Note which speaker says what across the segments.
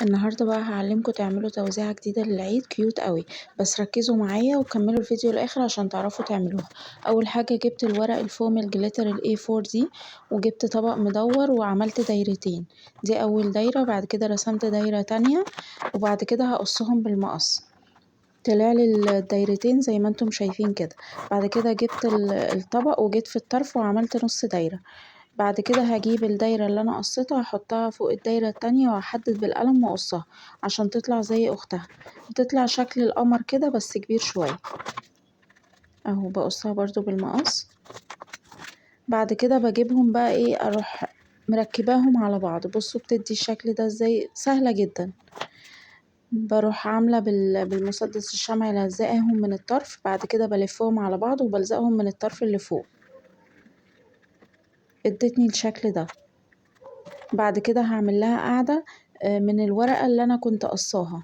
Speaker 1: النهارده بقى هعلمكم تعملوا توزيعة جديدة للعيد cute قوي، بس ركزوا معايا وكملوا الفيديو للآخر عشان تعرفوا تعملوها. اول حاجة جبت الورق ال foam ال glitter ال A4 دي، وجبت طبق مدور وعملت دايرتين، دي اول دايرة. بعد كده رسمت دايرة تانية، وبعد كده هقصهم بالمقص. طلعلي الدايرتين زي ما انتم شايفين كده. بعد كده جبت الطبق وجيت في الطرف وعملت نص دايرة. بعد كده هجيب الدايرة اللي انا قصيتها هحطها فوق الدايرة التانية وهحدد بالقلم واقصها عشان تطلع زي اختها، بتطلع شكل القمر كده بس كبير شوية اهو. بقصها برضو بالمقص. بعد كده بجيبهم بقى ايه، اروح مركباهم على بعض. بصوا بتدي الشكل ده ازاي، سهلة جدا. بروح عاملة بالمسدس الشمع لازقاهم من الطرف، بعد كده بلفهم على بعض وبلزقهم من الطرف اللي فوق، ادتني الشكل ده. بعد كده هعمل لها قاعدة من الورقة اللي انا كنت قصاها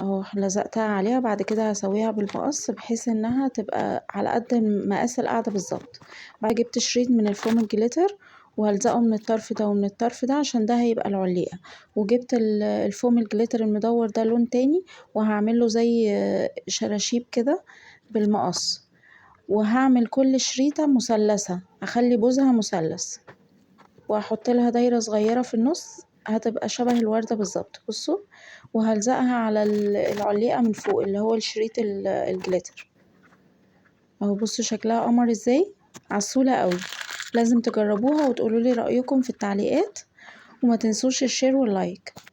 Speaker 1: اهو، لزقتها عليها. بعد كده هسويها بالمقص بحيث انها تبقى على قد مقاس القاعدة بالظبط. بعد جبت شريط من ال foam ال glitter وهلزقه من الطرف ده ومن الطرف ده عشان ده هيبقى العليقة. وجبت ال foam ال glitter المدور ده لون تاني وهعمله زي شراشيب كده بالمقص، وهعمل كل شريطة مثلثة، هخلي بوزها مثلث، وهحط لها دايرة صغيرة في النص هتبقى شبه الوردة بالظبط. بصوا، وهلزقها على العليقة من فوق اللي هو الشريط ال glitter اهو. بصوا شكلها قمر ازاي، عسولة قوي. لازم تجربوها وتقولولي رأيكم في التعليقات، وما تنسوش ال share وال like.